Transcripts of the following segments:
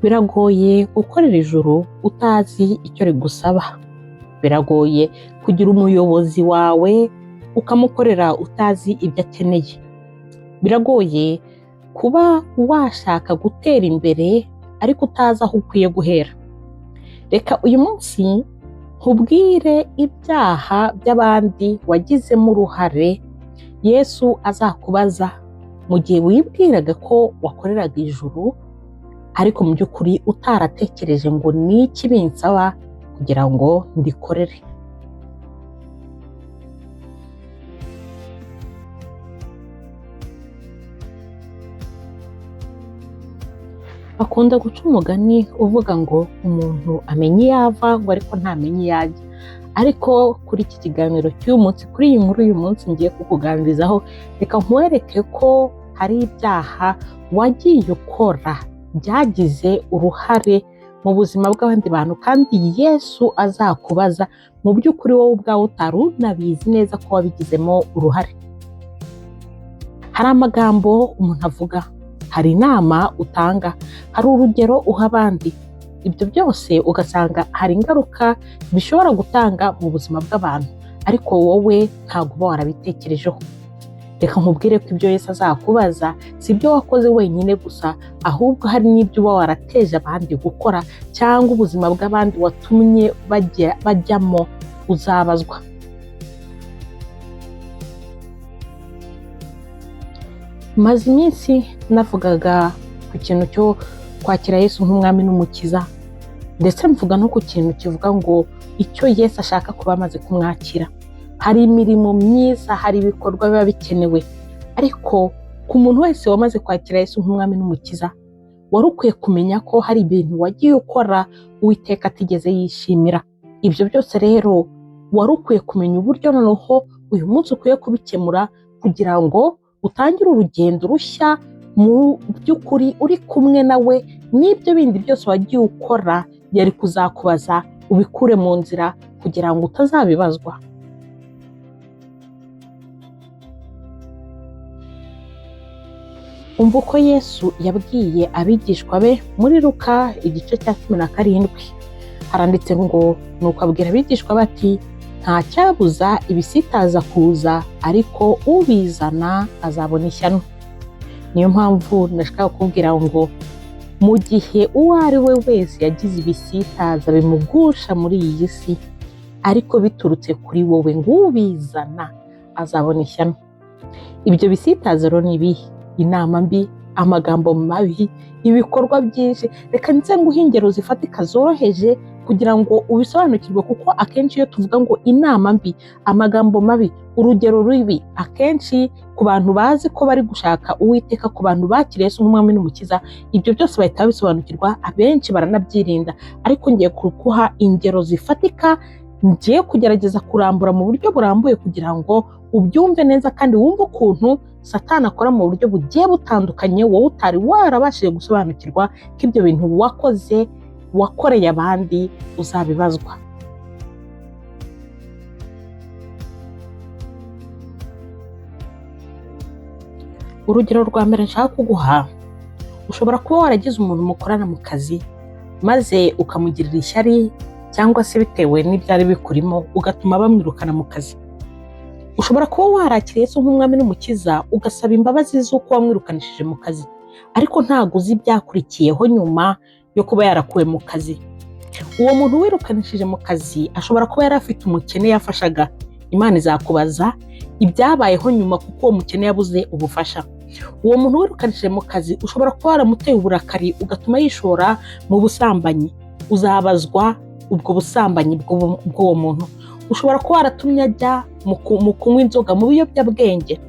Biragoye gukorera ijuru utazi icyo rigusaba. Biragoye kugira umuyobozi wawe ukamukorera utazi ibyo akeneye. Biragoye kuba washaka gutera imbere ariko utazi aho ukwiye guhera. Reka uyu munsi nkubwire ibyaha by'abandi wagizemo uruhare Yesu azakubaza mu gihe wibwiraga ko wakoreraga ijuru ariko mu by'ukuri utaratekereje ngo ni iki binsaba kugira ngo ndikorere. Bakunda guca umugani uvuga ngo umuntu amenya iyo ava ngo ariko ntamenya iyo ajya. Ariko kuri iki kiganiro cy'uyu munsi, kuri iyi nkuru y'uyu munsi ngiye kukuganirizaho, reka nkwereke ko hari ibyaha wagiye ukora byagize uruhare mu buzima bw'abandi bantu kandi Yesu azakubaza mu by'ukuri wowe ubwawe utari unabizi neza ko wabigizemo uruhare. Hari amagambo umuntu avuga, hari inama utanga, hari urugero uha abandi. Ibyo byose ugasanga hari ingaruka bishobora gutanga mu buzima bw'abantu, ariko wowe ntabwo uba warabitekerejeho. Reka nkubwire ko ibyo Yesu azakubaza si ibyo wakoze wenyine gusa, ahubwo hari n'ibyo uba warateje abandi gukora cyangwa ubuzima bw'abandi watumye bajyamo uzabazwa. Maze iminsi navugaga ku kintu cyo kwakira Yesu nk'umwami n'umukiza, ndetse mvuga no ku kintu kivuga ngo icyo Yesu ashaka kuba amaze kumwakira. Hari imirimo myiza, hari ibikorwa biba bikenewe, ariko ku muntu wese wamaze kwakira Yesu nk'umwami n'umukiza, wari ukwiye kumenya ko hari ibintu wagiye ukora Uwiteka atigeze yishimira. Ibyo byose rero wari ukwiye kumenya uburyo noneho uyu munsi ukwiye kubikemura kugira ngo utangire urugendo rushya mu by'ukuri uri kumwe nawe, n'ibyo bindi byose wagiye ukora yari kuzakubaza ubikure mu nzira kugira ngo utazabibazwa. Umva uko Yesu yabwiye abigishwa be muri Luka igice cya 17. Haranditse ngo nuko abwira abigishwa bati nta cyabuza ibisitaza kuza, ariko ubizana azabona ishyano. Niyo mpamvu nashaka kukubwira ngo mu gihe uwo ari we wese yagize ibisitaza bimugusha muri iyi si, ariko biturutse kuri wowe ngo ubizana azabona ishyano. Ibyo bisitaza rero ni ibihe? Inama mbi, amagambo mabi, ibikorwa byinshi. Reka nze nguhe ingero zifatika zoroheje kugira ngo ubisobanukirwe, kuko akenshi iyo tuvuga ngo inama mbi, amagambo mabi, urugero rubi, akenshi ku bantu bazi ko bari gushaka Uwiteka, ku bantu bakiriye Yesu nk'umwami n'umukiza, ibyo byose bahita babisobanukirwa, abenshi baranabyirinda. Ariko ngiye kuguha ingero zifatika, ngiye kugerageza kurambura mu buryo burambuye kugira ngo ubyumve neza kandi wumve ukuntu Satani akora mu buryo bugiye butandukanye wowe utari warabashije gusobanukirwa ko ibyo bintu wakoze, wakoreye abandi uzabibazwa. Urugero rwa mbere nshaka kuguha, ushobora kuba waragize umuntu mukorana mu kazi maze ukamugirira ishyari cyangwa se bitewe n'ibyari bikurimo ugatuma bamwirukana mu kazi. Ushobora kuba warakiriye Yesu nk'umwami n'umukiza ugasaba imbabazi z'uko wamwirukanishije mu kazi, ariko ntabwo uzi ibyakurikiyeho nyuma yo kuba yarakuwe mu kazi. Uwo muntu wirukanishije mu kazi ashobora kuba yari afite umukene yafashaga. Imana izakubaza ibyabayeho nyuma kuko uwo mukene yabuze ubufasha. Uwo muntu wirukanishije mu kazi ushobora kuba waramuteye uburakari ugatuma yishora mu busambanyi. Uzabazwa ubwo busambanyi bw'uwo muntu. Ushobora kuba waratumye ajya mu kunywa inzoga, mu biyobyabwenge.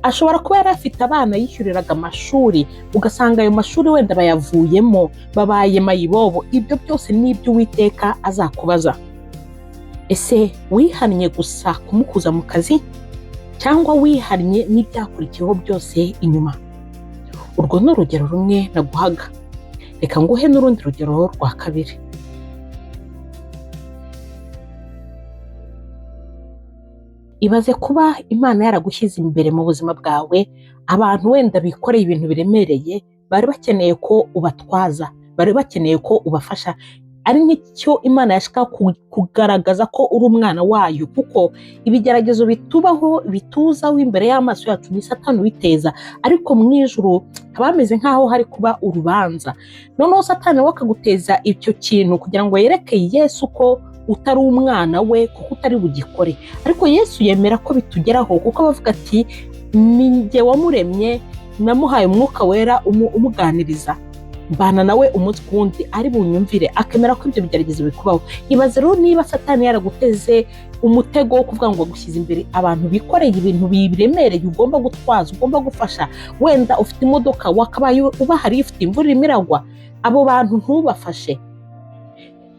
Ashobora kuba yari afite abana yishyuriraga amashuri, ugasanga ayo mashuri wenda bayavuyemo, babaye mayibobo. Ibyo byose ni ibyo Uwiteka azakubaza. Ese wihannye gusa kumukuza mu kazi, cyangwa wihannye n'ibyakurikiyeho byose inyuma? Urwo ni urugero rumwe naguhaga. Reka nguhe n'urundi rugero rwa kabiri. Ibaze kuba Imana yaragushyize imbere mu buzima bwawe, abantu wenda bikoreye ibintu biremereye bari bakeneye ko ubatwaza, bari bakeneye ko ubafasha. Ari nk'icyo Imana yashaka kugaragaza ko uri umwana wayo, kuko ibigeragezo bitubaho bituzaho imbere y'amaso yacu ni Satani ubiteza, ariko mu ijuru haba hameze nk'aho hari kuba urubanza. Noneho Satani we akaguteza icyo kintu kugira ngo yereke Yesu ko utari umwana we, kuko utari bugikore. Ariko Yesu yemera ko bitugeraho, kuko abavuga ati ni njye wamuremye, namuhaye umwuka wera umuganiriza, mbana nawe umunsi ku wundi, ari bunyumvire, akemera ko ibyo bigeragezo bikubaho. Ibaze rero niba Satani yaraguteze umutego wo kuvuga ngo agushyize imbere abantu bikoreye ibintu biremereye ugomba gutwaza, ugomba gufasha, wenda ufite imodoka wakabaye ubahari, ufite imvura irimo iragwa, abo bantu ntubafashe.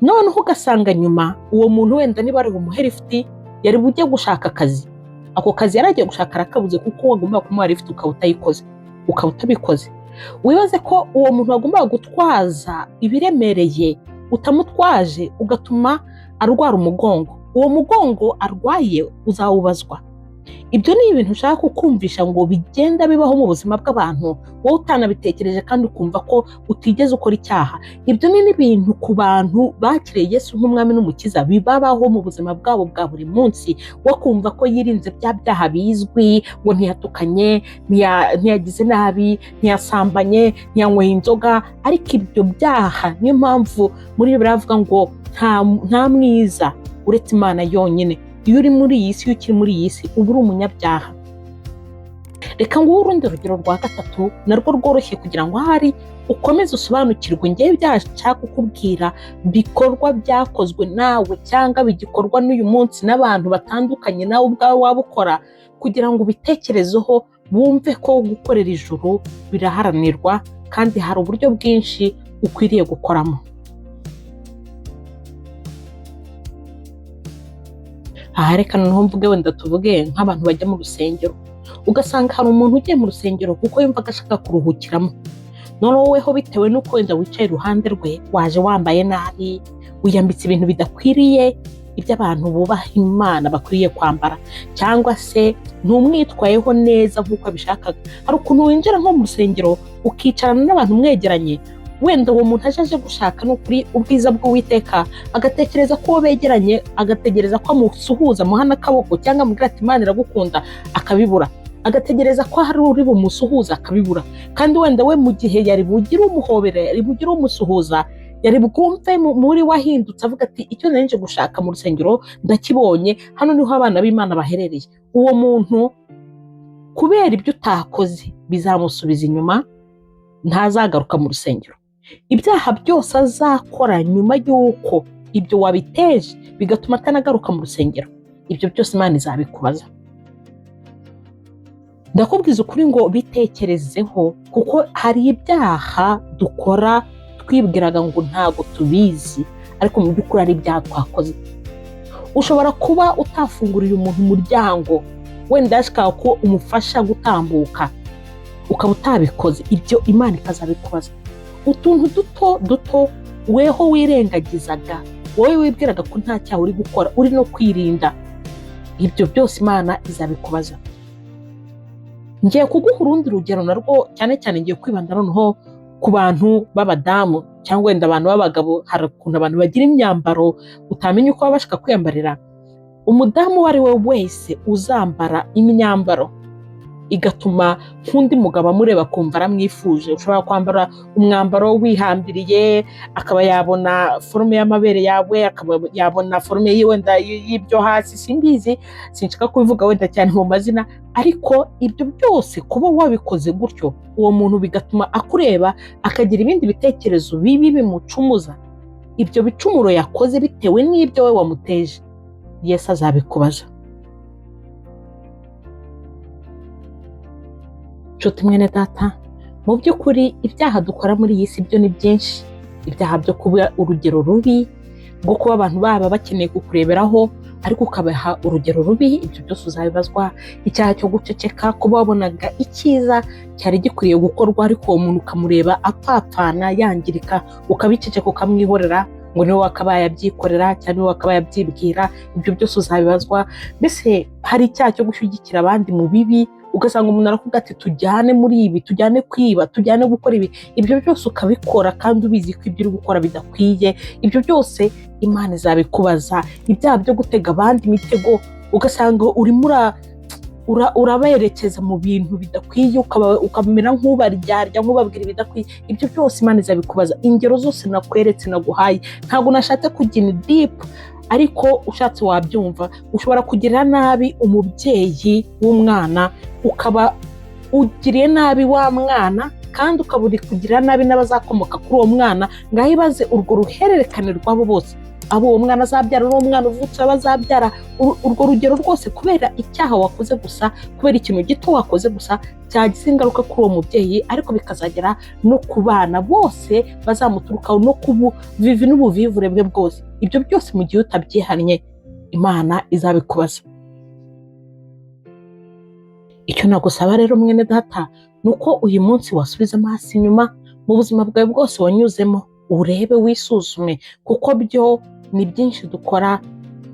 Noneho ugasanga nyuma uwo muntu wenda niba ari bumuhe lifuti, yari bujye gushaka akazi, ako kazi yari agiye gushaka arakabuze, kuko wagombaga kumuha lifuti ukaba utayikoze, ukaba utabikoze. Wibaze ko uwo muntu wagombaga gutwaza ibiremereye utamutwaje, ugatuma arwara umugongo, uwo mugongo arwaye uzawubazwa. Ibyo ni ibintu ushaka kukumvisha ngo bigenda bibaho mu buzima bw'abantu, wowe utanabitekereje kandi ukumva ko utigeze ukora icyaha. Ibyo ni n'ibintu ku bantu bakiriye Yesu nk'umwami n'umukiza bibabaho mu buzima bwabo bwa buri munsi, wo kumva ko yirinze bya byaha bizwi, ngo ntiyatukanye, ntiyagize nabi, ntiyasambanye, ntiyanyweye inzoga, ariko ibyo byaha niyo mpamvu muri Bibiliya bavuga ngo nta mwiza uretse Imana yonyine. Iyo uri muri iyi si, iyo ukiri muri iyi si, uba uri umunyabyaha. Reka nguhe urundi rugero rwa gatatu narwo rworoshye kugira ngo ahari ukomeze usobanukirwe. Ngewe ibyaha kukubwira bikorwa byakozwe nawe cyangwa bigikorwa n'uyu munsi n'abantu batandukanye, nawe ubwawe waba ukora, kugira ngo ubitekerezeho, wumve ko gukorera ijuru biraharanirwa kandi hari uburyo bwinshi ukwiriye gukoramo. Aha reka noneho mvuge, wenda tuvuge nk'abantu bajya mu rusengero, ugasanga hari umuntu ugiye mu rusengero kuko yumvaga ashaka kuruhukiramo. Noneho weho bitewe n'uko wenda wicaye iruhande rwe, waje wambaye nabi, wiyambitse ibintu bidakwiriye ibyo abantu bubaha Imana bakwiriye kwambara, cyangwa se ntumwitwayeho neza nk'uko abishakaga. Hari ukuntu winjira nko mu rusengero ukicarana n'abantu mwegeranye, wenda uwo muntu aje gushaka n'ukuri ubwiza bw'Uwiteka, agatekereza ko uwo begeranye, agategereza ko amusuhuza, amuha n'akaboko, cyangwa amubwira ati Imana iragukunda, akabibura. Agategereza ko hari uri bumusuhuza, akabibura. Kandi wenda we mu gihe yari bugire umuhobera, yari bugire umusuhuza, yari bwumve muri we ahindutse, avuga ati icyo nari nje gushaka mu rusengero ndakibonye, hano niho abana b'Imana baherereye. Uwo muntu kubera ibyo utakoze bizamusubiza inyuma, ntazagaruka mu rusengero. Ibyaha byose azakora nyuma y'uko ibyo wabiteje bigatuma atanagaruka mu rusengero, ibyo byose Imana izabikubaza. Ndakubwiza ukuri ngo bitekerezeho, kuko hari ibyaha dukora twibwiraga ngo ntago tubizi, ariko mu by'ukuri ari ibyaha twakoze. Ushobora kuba utafunguriye umuntu umuryango, wenda yashakaga ko umufasha gutambuka, ukaba utabikoze, ibyo Imana ikazabikubaza. Utuntu duto duto weho wirengagizaga, wowe wibwiraga ko nta cyaha uri gukora, uri no kwirinda, ibyo byose Imana izabikubaza. Ngiye kuguha urundi rugero narwo, cyane cyane ngiye kwibanda noneho ku bantu b'abadamu cyangwa wenda abantu b'abagabo. Hari ukuntu abantu bagira imyambaro utamenya uko baba bashaka kwiyambarira. Umudamu uwo ari we wese uzambara imyambaro igatuma nk'undi mugabo amureba akumva aramwifuje, ushobora kwambara umwambaro wihambiriye, akaba yabona forme y'amabere yawe, akaba yabona forme wenda y'ibyo hasi, simbizi, sinshaka kubivuga wenda cyane mu mazina, ariko ibyo byose kuba wabikoze gutyo, uwo muntu bigatuma akureba akagira ibindi bitekerezo bibi bimucumuza, ibyo bicumuro yakoze bitewe n'ibyo we wamuteje, Yesu azabikubaza. Nshuti mwene data, mu by'ukuri ibyaha dukora muri iyi si byo ni byinshi. Ibyaha byo kuba urugero rubi, bwo kuba abantu baba bakeneye kukureberaho ariko ukabaha urugero rubi, ibyo byose uzabibazwa. Icyaha cyo guceceka, kuba wabonaga icyiza cyari gikwiriye gukorwa ariko uwo muntu ukamureba apfapfana yangirika, ukabiceceka ukamwihorera ngo niwe wakabaye abyikorera cyangwa niwe wakabaye abyibwira, ibyo byose uzabibazwa. Mbese hari icyaha cyo gushyigikira abandi mu bibi, Ugasanga umuntu arakuvuga ati tujyane muri ibi, tujyane kwiba, tujyane gukora ibi, ibyo byose ukabikora kandi ubizi ko ibyo uri gukora bidakwiye. Ibyo byose Imana izabikubaza. Ibyaha byo gutega abandi imitego, ugasanga urimo uraberekeza mu bintu bidakwiye, ukamera nk'ubaryarya, nk'ubabwira ibidakwiye, ibyo byose Imana izabikubaza. Ingero zose nakweretse, naguhaye, ntabwo nashatse kujya deep, ariko ushatse wabyumva. Ushobora kugirira nabi umubyeyi w'umwana, ukaba ugiriye nabi wa mwana, kandi ukaba uri kugirira nabi n'abazakomoka kuri uwo mwana. Ngaho ibaze urwo ruhererekane rw'abo bose, abo uwo mwana azabyara, n'uwo mwana uvutse abo azabyara, urwo rugero rwose, kubera icyaha wakoze gusa, kubera ikintu gito wakoze gusa cyagize ingaruka kuri uwo mubyeyi, ariko bikazagera no ku bana bose bazamuturukaho, no ku buvivi n'ubuvivure bwe bwose. Ibyo byose mu gihe utabyihannye, Imana izabikubaza. Icyo nagusaba rero, mwene data, ni uko uyu munsi wasubiza amaso inyuma mu buzima bwawe bwose wanyuzemo, urebe, wisuzume, kuko byo ni byinshi dukora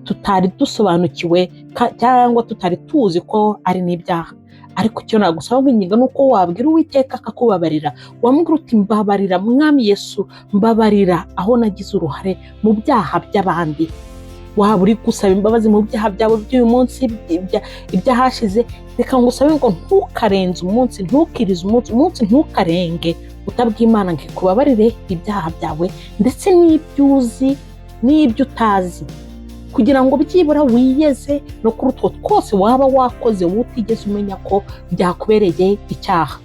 tutari dusobanukiwe cyangwa tutari tuzi ko ari n'ibyaha. Ariko icyo nagusaba nk'ingingo ni uko wabwira Uwiteka akakubabarira. Wamubwira uti mbabarira, Mwami Yesu, mbabarira aho nagize uruhare mu byaha by'abandi. Waba uri gusaba imbabazi mu byaha byawe by'uyu munsi, iby'ahashize, reka ngusabe ngo ntukarenze umunsi, ntukirize umunsi, umunsi ntukarenge utabwiye Imana ngo ikubabarire ibyaha byawe, ndetse n'ibyo uzi n'ibyo utazi, kugira ngo byibura wiyeze no kuri utwo twose waba wakoze wowe utigeze umenya ko byakubereye icyaha.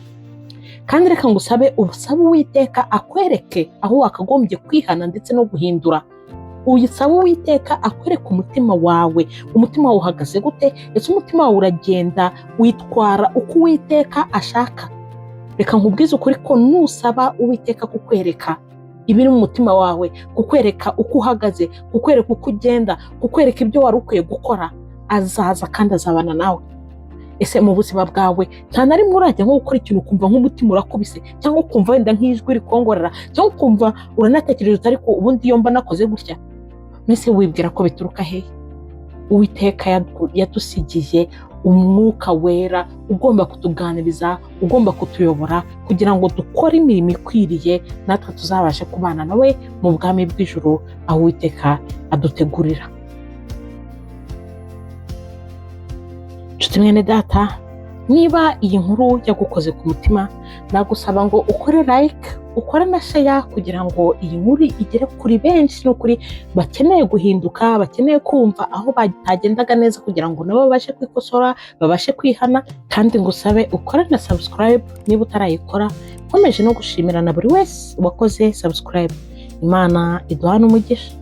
Kandi reka ngusabe, usabe Uwiteka akwereke aho wakagombye kwihana ndetse no guhindura. Uyisabe Uwiteka akwereke umutima wawe. Umutima wawe uhagaze gute? Ese umutima wawe uragenda witwara uko Uwiteka ashaka? Reka nkubwize ukuri ko nusaba Uwiteka kukwereka ibiri mu mutima wawe, kukwereka uko uhagaze, kukwereka uko ugenda, kukwereka ibyo wari ukwiye gukora, azaza kandi azabana nawe. Ese mu buzima bwawe nta na rimwe urajya nko gukora ikintu ukumva nk'umutima urakubise, cyangwa ukumva wenda nk'ijwi rikongorera, cyangwa ukumva uranatekereza uti ariko ubundi iyo mba nakoze gutya? Mbese wibwira ko bituruka hehe? Uwiteka yadusigiye Umwuka Wera ugomba kutuganiriza, ugomba kutuyobora kugira ngo dukore imirimo ikwiriye, natwe tuzabashe kubana nawe mu bwami bw'ijuru aho Uwiteka adutegurira. Nshuti mwene data, niba iyi nkuru yagukoze ku mutima, nagusaba ngo ukore like, ukore na share, kugira ngo iyi nkuru igere kuri benshi n'ukuri bakeneye guhinduka, bakeneye kumva aho batagendaga neza, kugira ngo nabo babashe kwikosora, babashe kwihana. Kandi ngusabe ukore na subscribe niba utarayikora. Nkomeje no gushimira na buri wese wakoze subscribe. Imana iduhane umugisha.